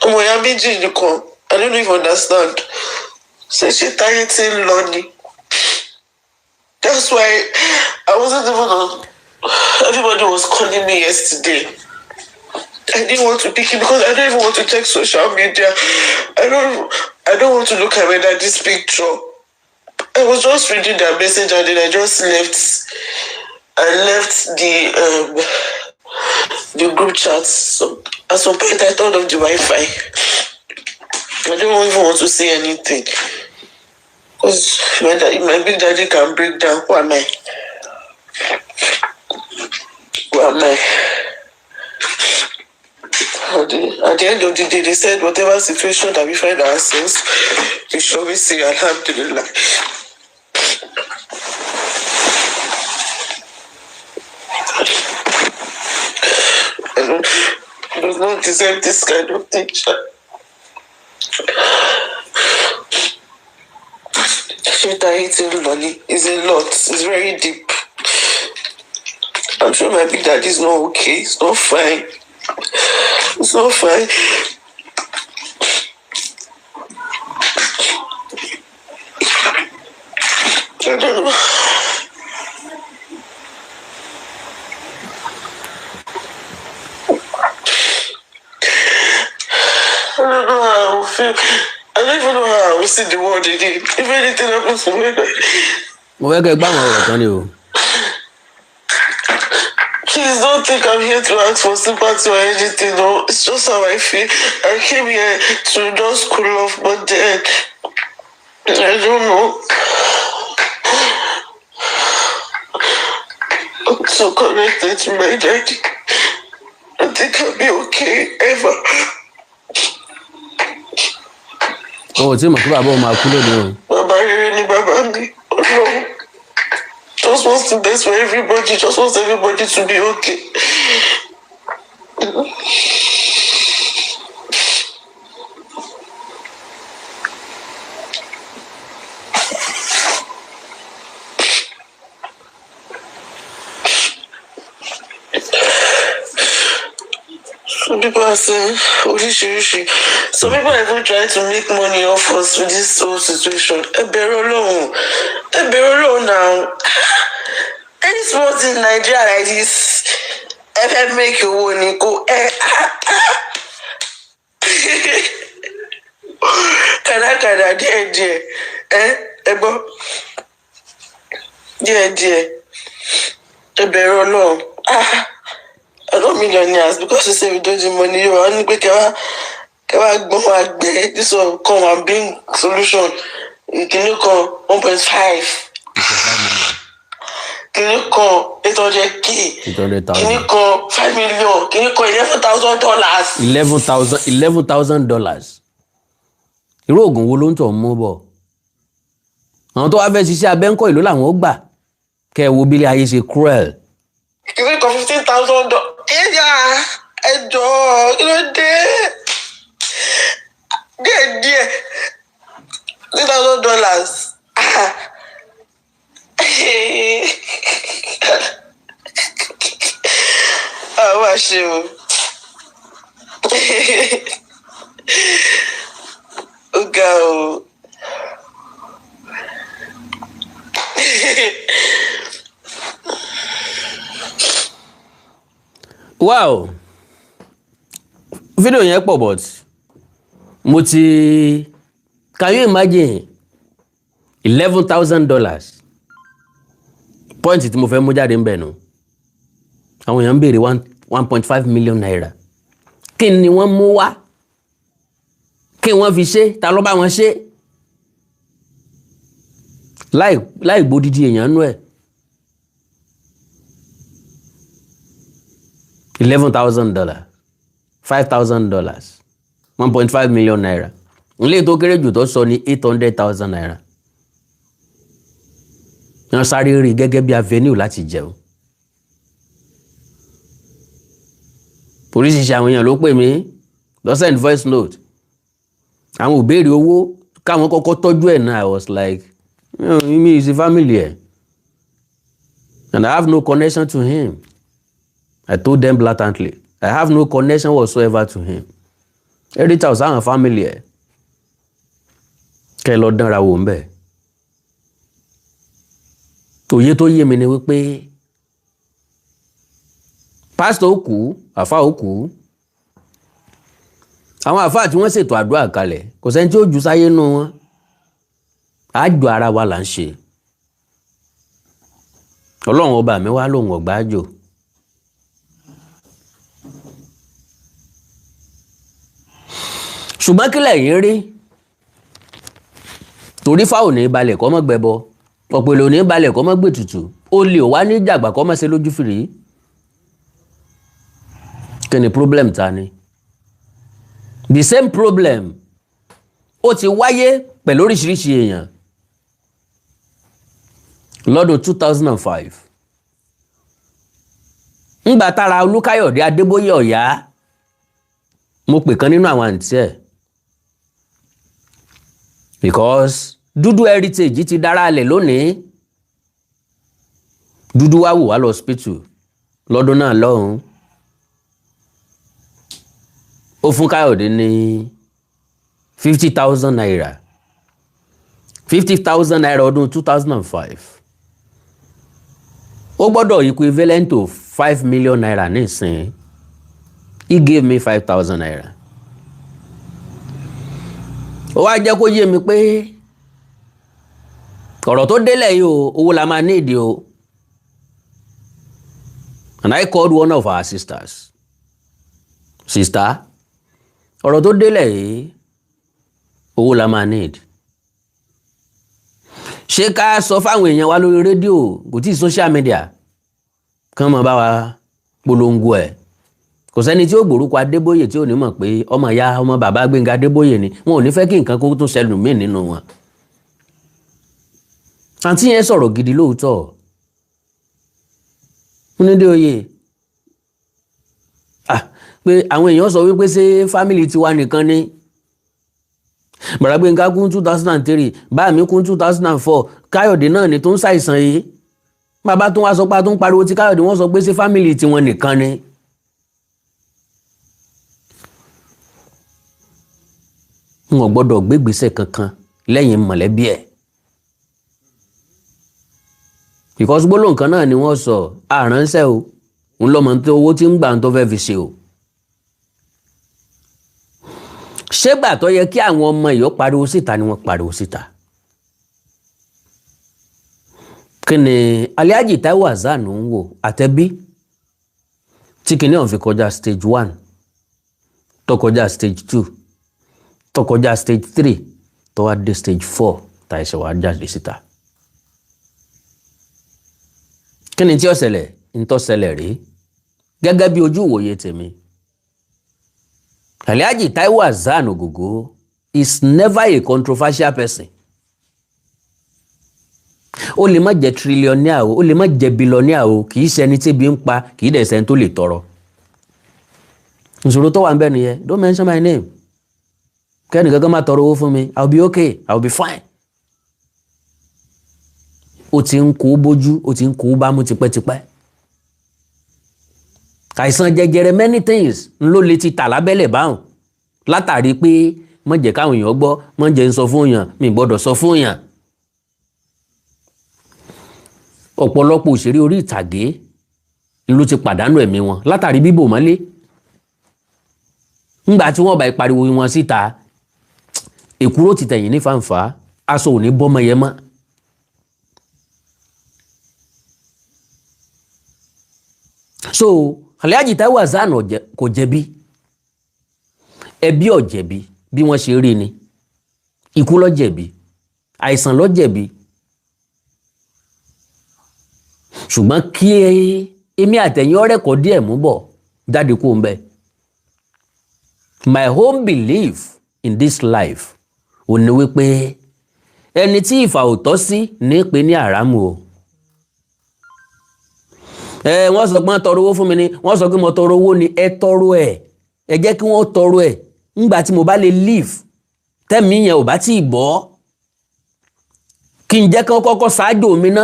Ọmọ ìyá méjì nìkan. I don't even understand. Ṣé Táyé ti ń lọ ni? That's why I wasn't even on. Everybody was calling me yesterday. I didn't want to pick it because I don't even want to check social media. I don't want to look at my daddy's picture. I was just reading their message and then I just left. I left the group chat. So at some point I turned off the Wi-Fi. I don't even want to say anything. Because my big daddy can break down. Who am I? Who am I? At the end of the day, they said whatever situation that we find ourselves, we should always say Alhamdulillah. I don't, does not deserve this kind of thing. Ṣé Táyé ti ń lọ ni is a lot. It's very deep. I'm sure my big daddy is not okay. It's not fine. It's not fine. I don't know. I don't know how I will feel. I don't even know how I will see the world again. If anything happens to me, Mo fẹ́ kẹ́ gbọ́ àwọn ọ̀rọ̀ kan ni o. Please don't think I'm here to ask for sympathy or anything. No, it's just how I feel. I came here to just cool off, but then I don't know. So connected to my daddy. I think I'll be okay ever. O ò tí mọ̀ pé bàbá òun máa kú lónìí o. Bàbá rere ni bàbá mi. Ọlọ́run just wants the best for everybody, just wants everybody to be okay. Some people are saying oríṣiríṣi. Some people are even trying to make money off us with this whole situation. Ẹ bẹ̀rù Ọlọ́run. Ẹ bẹ̀rù Ọlọ́run now. Any small thing in Nigeria like this, ẹ fẹ́ make owó ni kò ẹ. Kàdákàdá díẹ̀díẹ̀ ẹ ẹ gbọ́ díẹ̀díẹ̀, ẹ bẹ̀rù Ọlọ́run. Ah, I don't millionaires because you say we don't do money. You are pé kẹwàá kẹwàá gbọ́n wa gbé this one come and bring solution. Kìnìún kan 1.5, kìnìún kan 800K, 800,000. kìnìún kan 5 million, kìnìún kan $11,000. 11,000, $11,000. Irú oògùn wo ló ń tọ̀ mú bọ̀? Àwọn tó wá fẹ́ ṣiṣẹ́ abẹ́ńkọ́ ìlú làwọn ó gbà. Kẹ́ ẹ wo bí ilé ayé ṣe cruel. Kìnìún kan $15,000. Ẹ̀yà, ẹ jọ̀ọ́, kí ló dé? Díẹ̀ díẹ̀, $3,000. Àwọn àṣẹ o. Ó ga o. Wow, fídíò yẹn pọ̀, but mo ti, can you imagine $11,000? Point tí mo fẹ́ mú jáde ń bẹ̀ nù, àwọn èèyàn ń béèrè 1.5 million naira. Kí ni wọ́n mú wá? Kí wọ́n fi ṣe? Ta ló bá wọn ṣe láì láì gbódìdí èèyàn nú ẹ̀? $11,000, $5,000, ₦1.5 million. Ilé tó kéré jù tó sọ ní ₦800,000. Wọ́n sáré rí gẹ́gẹ́ bí avenue láti jẹun. Oríṣiríṣi àwọn èèyàn ló pè mí, lọ send voice note. Àwọn ò béèrè owó, káwọn kọ́kọ́ tọ́jú ẹ̀ náà. I was like, me is a family ẹ̀ and I have no connection to him. I told them blatantly, I have no connection whatsoever to him. Ẹ reach out sáwọn family ẹ̀, kẹ́ ẹ lọ dánra wò ń bẹ̀. Òye tó yé mi ni wípé pásítọ̀ ó kú, àfáà ó kú. Àwọn àfáà tí wọ́n ṣètò àdúrà kalẹ̀, kò sẹ́ni tí ó jù sáyé nù wọn. Àjò ara wa là ń ṣe. Ọlọ́run ọba mi wá lóhùn ọ̀gbá àjò. Ṣùgbọ́n kí lẹ̀yin rí? Torí fáwọn ní balẹ̀ kọ́ mọ́ gbẹbọ, ọ̀pẹ̀lẹ̀ ò ní balẹ̀ kọ́ mọ́ gbètùtù, ó lè wá ní jàgbá kọ́ mọ́ ṣe lójú fìrí. Kí ni problem ta ni? The same problem ó ti wáyé pẹ̀lú oríṣiríṣi èèyàn lọ́dún 2005, ńgbà tára Olúkáyọ̀dé Adébóyè ọ̀yá. Mo pè kan nínú àwọn àǹtí ẹ̀ because dúdú heritage ti dára alẹ̀ lónìí. Dúdú wá wò wá lọ hospital lọ́dún náà lọ́hùn. Ó fún Káyọ̀dé ní ₦50,000, ₦50,000 ọdún 2005, ó gbọ́dọ̀ equivalent to ₦5 million nísìnyí. He gave me ₦5,000. Ó wá jẹ́ kó yé mi pé ọ̀rọ̀ tó délẹ̀ yìí o, owó la máa ní ìdí o. And I called one of our sisters. Sister, ọ̀rọ̀ tó délẹ̀ yìí, owó la máa need. Ṣé ká sọ fáwọn èèyàn wa lórí rédíò? Kò tí ì social media. Kán mọ bá wa polongo ẹ̀. Kò sẹ́ni tí ó gbórúkọ Adébóyè tí ò ní mọ̀ pé ọmọ ìyá ọmọ bàbá Gbénga Adébóyè ni. Wọn ò ní fẹ́ kí nǹkan kó tún ṣẹlù míì nínú wọn. Àǹtí yẹn sọ̀rọ̀ gidi lóòótọ́. Nídé oyè ah, pé àwọn èèyàn sọ wípé ṣé family tiwa nìkan ni. Bàrà Gbénga kú 2003, bá mi kú 2004, Káyọ̀dé náà ni tó ń ṣàìsàn yìí. Bàbá tó wá sọ pé a tó ń pariwo ti Káyọ̀dé, wọ́n sọ pé ṣé family tiwọn nìkan ni. N ò gbọ́dọ̀ gbégbèsè kankan lẹ́yìn mọ̀lẹ́bí ẹ̀, because gbólóhùn kan náà ni wọ́n sọ àránṣẹ́ o, ń lọ́mọ tó owó tí ń gbà ń tó fẹ́ fi ṣe o. Ṣégbà tó yẹ kí àwọn ọmọ yìí ó pariwo síta ni wọ́n pariwo síta? Kí ni Alhaji Taiwo Hassan ń wò àtẹ̀bí tí kìíní ọ̀hún fi kọjá stage one, tó kọjá stage two, tó kọjá stage three, tó wá dé stage four, tá ẹsẹ̀ wá jáde síta? Kí ni tí ó ṣẹlẹ̀? Ń tó ṣẹlẹ̀ rí gẹ́gẹ́ bí ojú ìwòye tèmi, Alhaji Taiwo Hassan Ogogo is never a controversial person. Ó lè má jẹ́ trillionaire o, ó lè má jẹ́ billionaire o, kì í ṣẹni tí ebi ń pa, kì í dẹ̀ ṣẹni tó lè tọrọ. Ìṣòro tó wà ń bẹ nìyẹn. Don't mention my name, kẹ́ni kankan má tọrọ owó fún mi. I will be okay, I will be fine. Ó ti ń kó bójú, ó ti ń kó bámú tipẹ́tipẹ́. Àìsàn jẹjẹrẹ, many things ló lè ti tà lábẹ́lẹ̀ báwọn, látàrí pé má jẹ́ káwọn èèyàn gbọ́, má jẹ́ ń sọ fún èèyàn, mi gbọ́dọ̀ sọ fún èèyàn. Ọ̀pọ̀lọpọ̀ òṣèré orí ìtàgé ló ti pàdánù ẹ̀mí wọn látàrí bíbò mọ́lé. Ńgbà tí wọ́n bá pariwo wọn síta, èkúrò ti tẹ̀yìn ní fàǹfà, aṣọ ò ní bọ́mọ yẹn mọ́. So Alhaji Taiwo Hassan kò jẹ̀bi, ẹbí ò jẹ̀bi. Bí wọ́n ṣe rí ni. Ikú ló jẹ̀bi, àìsàn ló jẹ̀bi. Ṣùgbọ́n kí èmi àtẹ̀yìn ọ̀rẹ́ kọ́ díẹ̀ mú bọ̀ jáde kó ń bẹ. My own belief in this life ò ní wípé ẹni tí ìfà ò tọ́ sí ní pé ní àràmù o. Ẹ wọ́n sọ pé wọ́n tọrọ owó fún mi ni, wọ́n sọ pé mo tọrọ owó ni. Ẹ tọrọ ẹ, ẹ jẹ́ kí wọ́n tọrọ ẹ. Ńgbà tí mo bá lè live, tẹ́mi yẹn ò bá tí ì bọ́, kí n jẹ́ kí wọ́n kọ́kọ́ ṣáájú mi ná.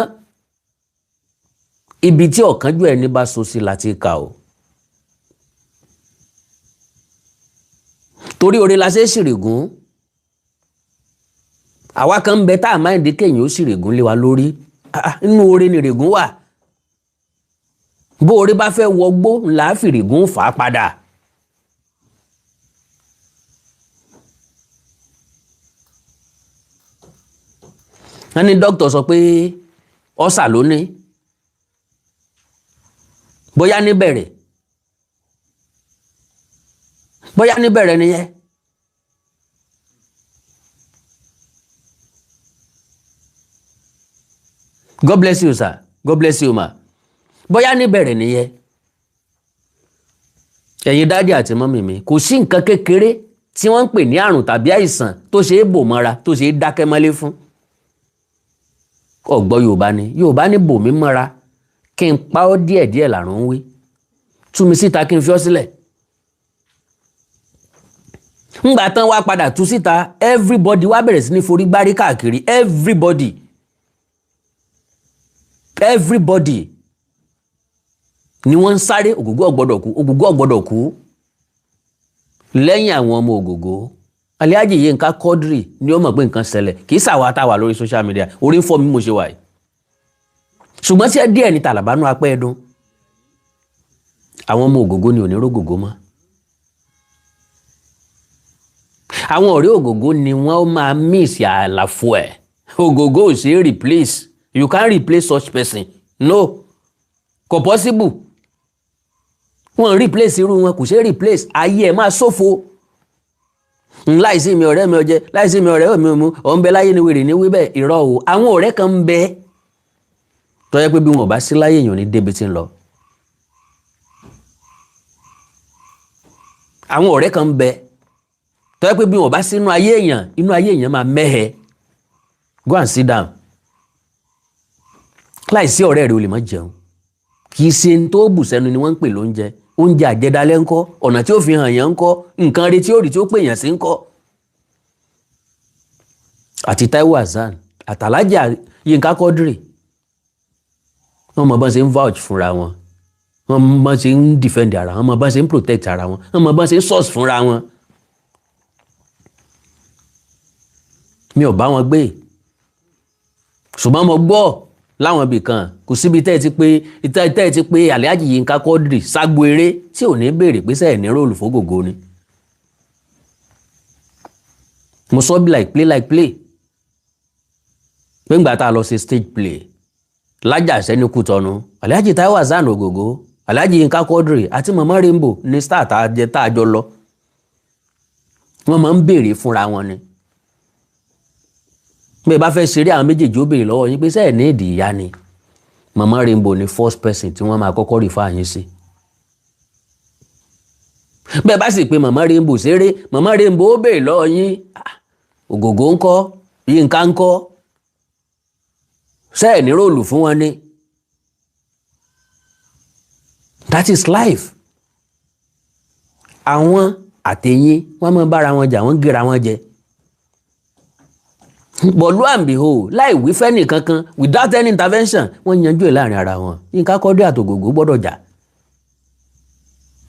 Ibi tí ọ̀kánjú ẹni bá so sí láti kà o. Torí oore la ṣe é ṣìrègùn. Àwa kan ń bẹ tá a máa ń di kéèyàn ó ṣìrègùn lé wa lórí. Inú oore ni ìrègùn wà. Bó oore bá fẹ́ wọgbó ńlá, fìrègùn fà á padà. Wọ́n ní dókítà sọ pé ulcer ló ní, bóyá níbẹ̀rẹ̀, bóyá níbẹ̀rẹ̀ nìyẹn. God bless you, sir. God bless you, ma. Bóyá níbẹ̀rẹ̀ nìyẹn. Ẹ̀yin daddy àti mummy mi, kò sí nǹkan kékeré tí wọ́n ń pè ní àrùn tàbí àìsàn tó ṣe é bò mọ́ra, tó ṣe é dákẹ́ mọ́lé fún. Ọ̀gbọ́ Yorùbá ni, Yorùbá ní bò mí mọ́ra kí n pa ọ́ díẹ̀díẹ̀ làrùn ń wí, tú mi síta kí n fi ọ́ sílẹ̀. Ńgbà tán wá padà tú síta, everybody wá bẹ̀rẹ̀ sí ní forí gbárí káàkiri. Everybody, everybody ni wọ́n ń sáré, Ògògó ò gbọ́dọ̀ kú, Ògògó ò gbọ́dọ̀ kú. Lẹ́yìn àwọn ọmọ Ògògó, Alhaji Yinka Quadri ni ó mọ̀ pé nǹkan ṣẹlẹ̀. Kì í ṣàwa tá a wà lórí social media. Orí ń fọ́ mi mo ṣe wà yìí, ṣùgbọ́n tí ẹ díẹ̀ ní tàlàbánú apẹ́ ẹ̀dùn. Àwọn ọmọ Ògògó ni ò ní rógògó mọ́. Àwọn ọ̀rẹ́ Ògògó ni wọ́n máa miss àlàfo ẹ̀. Ògògó ò ṣeé replace. You can't replace such person. No, kò possible. Wọ́n replace irú wọn, kò ṣeé replace. Ayé ẹ̀ máa ṣòfò. Láìsí mi ọ̀rẹ́ mi ọjẹ́, láìsí mi ọ̀rẹ́ mi mú ọ̀ ń bẹ láyé ni wèrè ní wí bẹ́ẹ̀. Irọ́ o. Àwọn ọ̀rẹ́ kan ń bẹ tó yẹ pé bí wọn ò bá sí láyé, èèyàn ní débi tí ń lọ. Àwọn ọ̀rẹ́ kan ń bẹ tó yẹ pé bí wọ́n bá sínú ayé èèyàn, inú ayé èèyàn máa mẹ́hẹ. Go and sit down. Láìsí ọ̀rẹ́ rẹ, o lè má jẹun. Kì í ṣe ní tó bù sẹ́nu ni wọ́n ń pè lóúnjẹ. Oúnjẹ àjẹdálẹ́ ńkọ́? Ọ̀nà tí ó fi hàn yàn ńkọ́? Nǹkan retí ó rí tí ó pè yàn sí ńkọ́? Àti Taiwo Hassan àtàlájà Yínká Quadri, wọ́n mọ bọ́n ṣe ń vouch fúnra wọn, wọ́n mọ bọ́n ṣe ń defend ara wọn, wọ́n mọ bọ́n ṣe ń protect ara wọn, wọ́n mọ bọ́n ṣe ń source fúnra wọn. Mi ò bá wọn gbé, ṣùgbọ́n mo gbọ́ láwọn ibì kan. Kò síbi tẹ́ ẹ ti pé Alhaji Yínká Quadri ságbo eré tí ò ní béèrè pé sẹ́ẹ̀ ní role fÓgògó ni. Mo sọ bí like play like play pé ńgbà tá a lọ ṣe stage play lájàṣẹ́ ní Kútọ́nù, Alhaji Taiwo Hassan Ògògó, Alhaji Yínká Quadri àti Mama Rainbow ní star tá a jẹ tá a jọ lọ. Wọ́n máa ń béèrè fúnra wọn ni. Bí ẹ bá fẹ́ ṣeré, àwọn méjèèjì ó béèrè lọ́wọ́ yín pé sẹ́ẹ̀ ní èdè ìyá ni. Mama Rainbow ni first person tí wọ́n máa kọ́kọ́ rí fáyín sí. Bẹ́ẹ̀ bá sì pé Mama Rainbow ṣeré, Mama Rainbow ó béèrè lọ́wọ́ yín, "Ògògó ńkọ́? Yínká ńkọ́? Sẹ́ẹ̀ ní role fún wọn ni?" That is life. Àwọn àtẹ̀yìn wọ́n máa bára wọn jà, wọ́n géra wọn jẹ. But lo and behold, láì wí fẹ́nì kankan, without any intervention, wọ́n yanjú ẹ̀ láàrin ara wọn. Yínká Quadri àtÒgògó gbọ́dọ̀ jà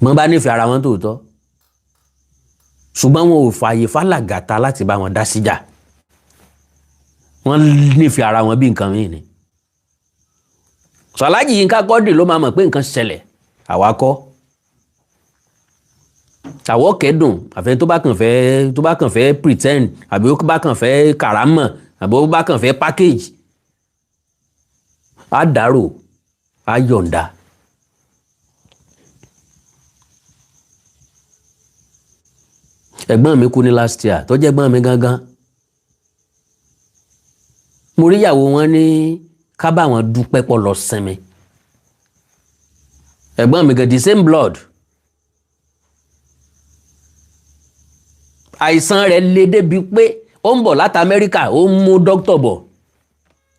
wọ́n bá nífẹ̀ẹ́ ara wọn tòótọ́, ṣùgbọ́n wọn ò fààyè fálàgàtà láti bá wọn dá síjà. Wọ́n nífẹ̀ẹ́ ara wọn bí nǹkan mìíràn ni. Sọlájì Yínká Quadri ló máa mọ̀ pé nǹkan ṣẹlẹ̀. Àwa kọ́, àwọ̀ kẹ́dùn. Àfẹn tó bá kàn fẹ́ pretend, àbí ó bá kàn fẹ́ kàrámọ̀, àbí ó bá kàn fẹ́ package, á dárò, á yọ̀ǹda. Ẹ̀gbọ́n mi kú ní last year, tó jẹ́ ẹ̀gbọ́n mi gangan. Mo rí ìyàwó wọn ní ká bá wọn dúpẹ́ pọ̀ lọ sinmi. Ẹ̀gbọ́n mi gan, the same blood. Àìsàn rẹ̀ le débi pé ó ń bọ̀ láti Amẹ́ríkà, ó ń mú dókítà bọ̀.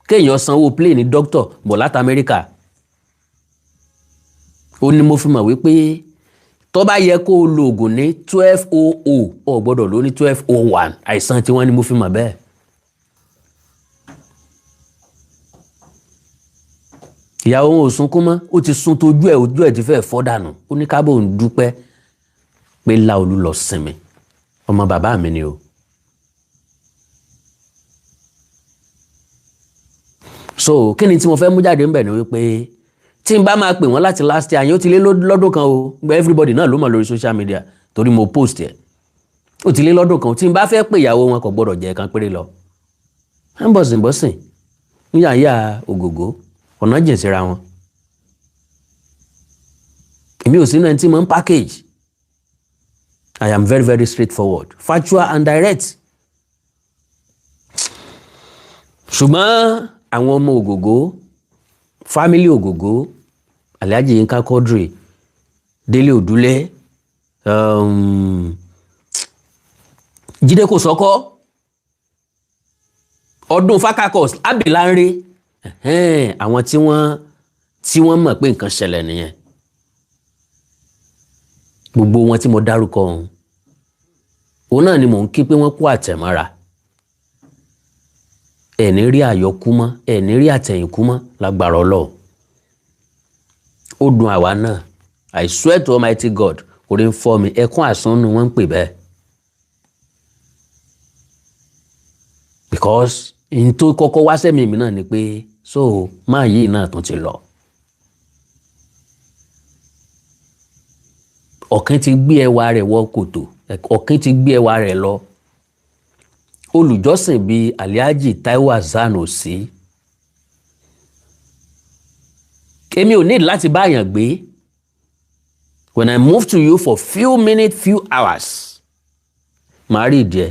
Kéèyàn sanwó plane dókítà bọ̀ láti Amẹ́ríkà. Ó ní mo fi mọ̀ wípé tó bá yẹ kó o lo oògùn ní 12:00, o gbọ́dọ̀ lò ní 12:01. Àìsàn tí wọ́n ní mo fi mọ̀ bẹ́ẹ̀. Ìyàwó wọn ò sunkún mọ́, ó ti sun tójú ẹ̀, ojú ẹ̀ ti fẹ́ fọ́ dànù. Ó ní kábò ń dúpẹ́ pé Láolú lọ sinmi. Ọmọ bàbá mi ni o. So kí ni tí mo fẹ́ mú jáde ńbẹ̀ ni wípé tí n bá máa pè wọ́n láti last year yẹn, ó ti lé lọ́dún kan o. Everybody náà ló mọ̀ lórí social media torí mo post ẹ̀. Ó ti lé lọ́dún kan. Tí n bá fẹ́ pè ìyàwó wọn, kò gbọ́dọ̀ jẹ́ kan péré lọ. Ń bọ̀sìn bọ̀sìn níyà Ògògó, ọ̀nà jìn síra wọn. Èmi ò sínú ẹni tí mo ń package. I am very, very straightforward, factual and direct. Ṣùgbọ́n àwọn ọmọ Ògògó, family Ògògó, Alhaji Yinka Quadri, Délé Òdúlé, Jídé Kòsọ́kọ́, ọdún Fakakos Abilanre, àwọn tí wọ́n mọ̀ pé nǹkan ṣẹlẹ̀ nìyẹn. Gbogbo wọn tí mo dárúkọ ọ̀hún, òun náà ni mò ń kí pé wọ́n kó àtẹ̀mọ́ra. Ẹ̀ ní rí àyọkú mọ́, ẹ̀ ní rí àtẹ̀yìnkú mọ́ lágbára Ọlọ́run. Ó dùn àwa náà. I swear to Almighty God, orí ń fọ́ mi. Ẹkún àsánnu wọ́n ń pè bẹ́ẹ̀, because n tó kọ́kọ́ wá sẹ́mi mi náà ni pé so máa yìí náà tún ti lọ. Ọ̀kín ti gbé ẹwà rẹ̀ wọ kòtò, ọ̀kín ti gbé ẹwà rẹ̀ lọ. Olùjọ́sìn bíi Alhaji Taiwo Hassan ò sí. Èmi ò ní láti bá àyàn gbé. When I move to you for few minutes, few hours, màá rí ìdí ẹ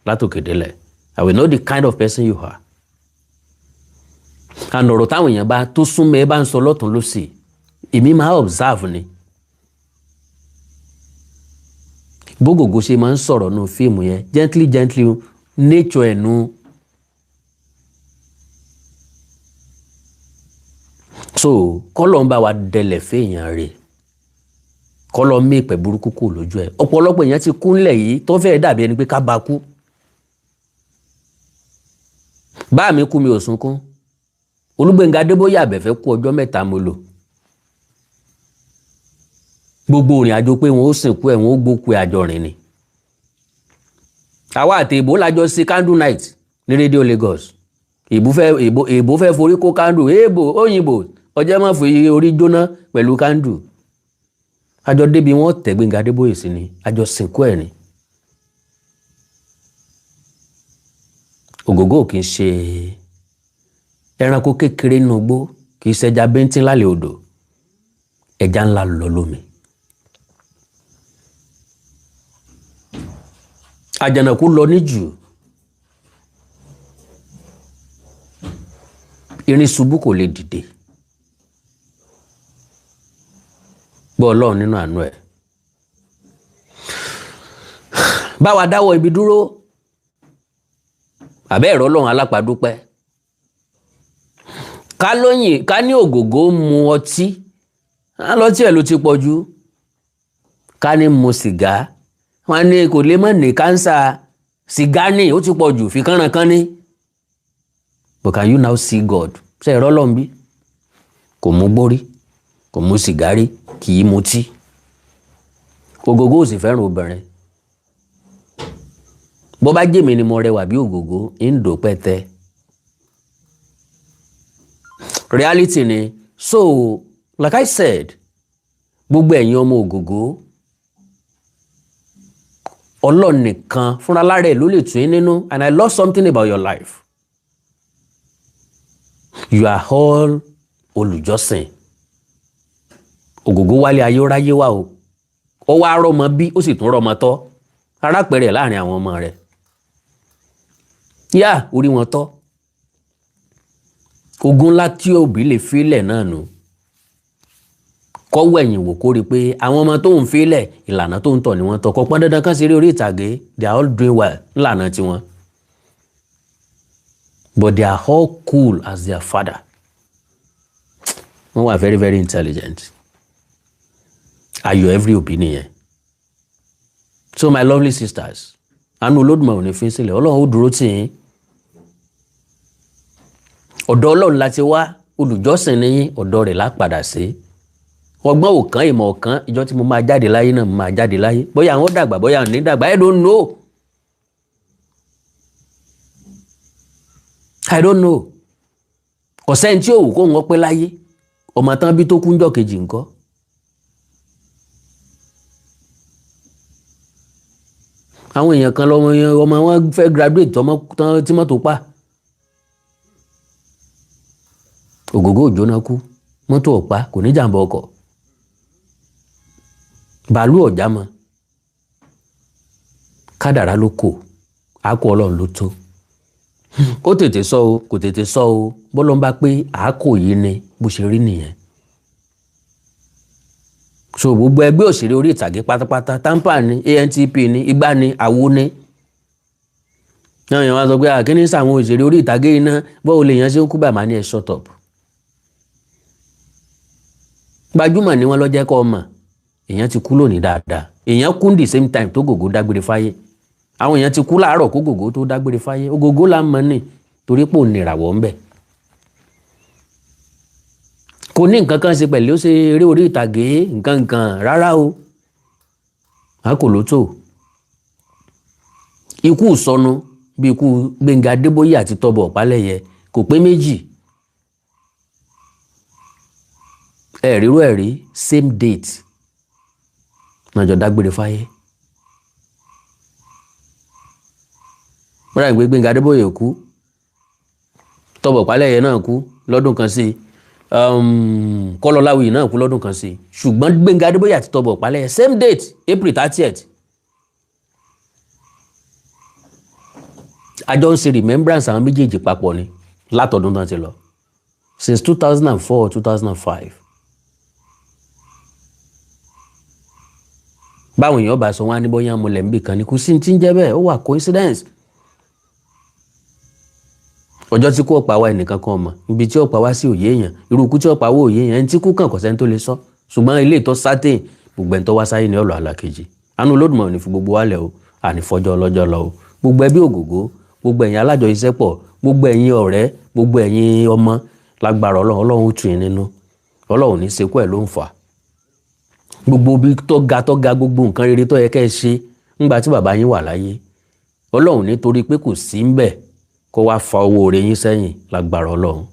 látòkè délẹ̀. I will know the kind of person you are. And ọ̀rọ̀ táwọn èèyàn bá tó súnmọ́ ẹ bá ń sọ lọ́tún lọ́sì, èmi máa observe ni. Bógògó ṣe máa ń sọ̀rọ̀ nù fíìmù yẹn, gently gently, nature ẹ̀ nu. So kọ́lọ̀ ń bá wa dẹlẹ̀ fẹ́yàn rẹ̀, kọ́lọ̀ mí ìpẹ́ burúkú kù lójú ẹ̀. Ọ̀pọ̀lọpọ̀ èèyàn ti kúnlẹ̀ yìí tó fẹ́ẹ́ dàbí ẹni pé ká bá kú. Bá mi kú, mi ò sunkún. Olúgbénga Adébóyè Àbẹ̀fẹ́ kú, ọjọ́ 3 mo lò. Gbogbo ìrìn àjò pé wọn ó sìnkú ẹ̀, wọn ó gbókú ẹ̀, àjọ rìn ni. Àwa àti ìbò lájọ sí candle night ní rédíò Lagos. Ìbò fẹ́ ìbò, ìbò fẹ́ forí kó candle. Èèbò òyìnbó ọjọ́ má fi orí jóná pẹ̀lú candle. Àjọ débi wọn tẹ̀ Gbénga Adébóyè sí ni, àjọ sìnkú ẹ̀ ni. Ògògó kì í ṣe ẹranko kékeré nínú igbó, kì í ṣẹja bíntín lálẹ́ odò, ẹja ńlá lọ lómi. Àjànàkú lọ níjù, irin ṣubú kò lè dìde. Gbọ́, Ọlọ́run nínú àánú ẹ̀ báwa dáwọ́ ibi dúró. Àbẹ́ ẹ̀rọ Ọlọ́run alápàdúpẹ́. Ká lóyìn, ká ní Ògògó mu ọtí, lọ́tí ẹ̀ ló ti pọ̀ jù. Ká ní mu sìgá, wọn ní kò lè má ní cancer. Sìgá ní ó ti pọ̀ jù fi kánran ní. But can you now see God? Ṣe ẹ̀rọ Ọlọ́run bí? Kò mú gbórí, kò mú sìgá rí, kì í mutí. Ògògó ò sì fẹ́ràn obìnrin. Bó bá jèmi ni mo rẹwà bí Ògògó, ń dò pẹ́tẹ́. Reality ni. So like I said, gbogbo ẹ̀yin ọmọ Ògògó, Ọlọ́run nìkan fúnra lára ẹ̀ ló lè tún yín nínú. And I love something about your life: you are all olùjọ́sìn. Ògògó wálé ayé, ó ráyé wá o, ó wá rọ́mọ bí, ó sì tún rọ́mọ tọ́. Arápẹ̀rẹ̀ láàrin àwọn ọmọ rẹ̀ yá orí wọn tọ́. Ogun ńlá tí òbí lè filẹ̀ náà nù, kọ́wọ́ ẹ̀yìn wò, kó rí i pé àwọn ọmọ tó ń filẹ̀, ìlànà tó ń tọ̀ ni wọ́n tọ́. Kò pọ́n dandan kán ṣeré orí ìtàgé. They are all doing well ńlànà tiwọn, but they are all cool as their father. Wọ́n wà very very intelligent. Ayọ̀ every òbí nìyẹn. So my lovely sisters, àánú Olódùmarè ò ní fi sílẹ̀. Ọlọ́run ó dúró tì yín. Ọ̀dọ̀ Ọlọ́run la ti wá. Olùjọ́sìn ní yín, ọ̀dọ̀ rẹ̀ la padà sí. Ọgbọ́n òkan, ìmọ̀ ọ̀kan, ìjọ tí mo máa jáde láyé náà, mo máa jáde láyé. Bóyá àwọn dàgbà, bóyá àwọn ní dàgbà, I don't know, I don't know. Kò sẹ́ni tí ò wù kó wọ́n pẹ́ láyé. Ọmọ tán bí tó kúnjọ́ kejì ńkọ́? Àwọn èèyàn kan lọmọ yẹn, ọmọ wọn fẹ́ graduate tọmọ tán tí mọ́tò pa. Ògògó òjóná kú, mọ́tò ọ̀pá, kò ní jàǹbá ọkọ̀, bàálù ọ̀já mọ́. Kádàrá ló kò àákò, Ọlọ́run ló tó. Ó tètè sọ o, kò tètè sọ o, bọ́lọ́ ń bá pé àákò yìí ni bó ṣe rí nìyẹn. So gbogbo ẹgbẹ́ òṣèré orí ìtàgé pátápátá, TAMPAN ní, ANTP ní, igbá ní, àwo ní náà, yẹn wá sọ pé àkíní sàwọn òṣèré orí ìtàgé iná, báwo lè yẹn ṣe ń kú bàmá ní ẹ shut up. Gbajúmọ̀ ni wọ́n lọ jẹ́ kọ́ ọmọ èèyàn ti kú lónìí dáadáa. Èèyàn kú the same time tó Gògó dágbére fáyé. Àwọn èèyàn ti kú láàárọ̀ kó Gògó tó dágbére fáyé. Ògògó là ń mọ ní torí pò nìràwọ̀ ń bẹ̀. Kò ní nǹkan kan ṣe pẹ̀lú ó ṣe eré orí ìtàgé nǹkan nǹkan rárá o. A kò ló tó ikú sọnù bí ikú Gbẹ́ngà Adébóyè àti Tọ́bọ̀ Ọ̀pálẹ̀yẹ kò pé méjì. Ẹ̀rírú ẹ̀rí, same date náà jọ dágbére fáyé. Wọ́n rà gbé Gbẹ́ngà Adébóyè kú, Tọ́bọ̀ Ọ̀pálẹ̀yẹ náà kú lọ́dún kan sí i, Kọ́lọ́láwìyí náà kú lọ́dún kan sí i, ṣùgbọ́n Gbẹ́ngà Adébóyè àti Tọ́bọ̀ Ọ̀pálẹ̀yẹ, same date, April 30. Àjọ ń ṣe remembrance àwọn méjèèjì papọ̀ ni látọdún tán ti lọ, since 2004, 2005. Báwọn èèyàn bá sọ wọn á ní bóyá mo lẹ̀ ń bì kan ní, kò sí ti ń jẹ́ bẹ́ẹ̀, ó wà coincidence. Ọjọ́ tí kú ọ̀pá wa, ẹnìkan kan mọ̀ ibi tí ọ̀pá wá sí òye èèyàn, irú ikú tí ọ̀pá wá òye èèyàn, ẹni tí kú kàn kò sẹ́ni tó lè sọ. Ṣùgbọ́n ilé ìtọ́ sátìn, gbogbo ẹni tó wá sáyé ní ọ̀lọ́ àlàkejì. Àánú Olódùmarè ní fi gbogbo wa lẹ̀ o, àní fọjọ́ ọlọ́jọ́ lọ o. Gbogbo ẹbí Ògògó, gbogbo ẹ̀yin alájọṣiṣẹ́pọ̀, gbogbo ẹ̀yin ọ̀rẹ́, gbogbo ẹ̀yin ọmọ, lágbára Ọlọ́run, Ọlọ́run ó tù yín nínú. Ọlọ́run ní sekú ẹ̀ ló ń fà. Gbogbo ibi tó ga tó ga, gbogbo nǹkan rere tó yẹ kẹ́ ẹ ṣe ńgbà tí bàbá yín wà láyé, Ọlọ́run nítorí pé kò sí ń bẹ̀ kó wá fa owó oore yín sẹ́yìn, lágbára Ọlọ́run.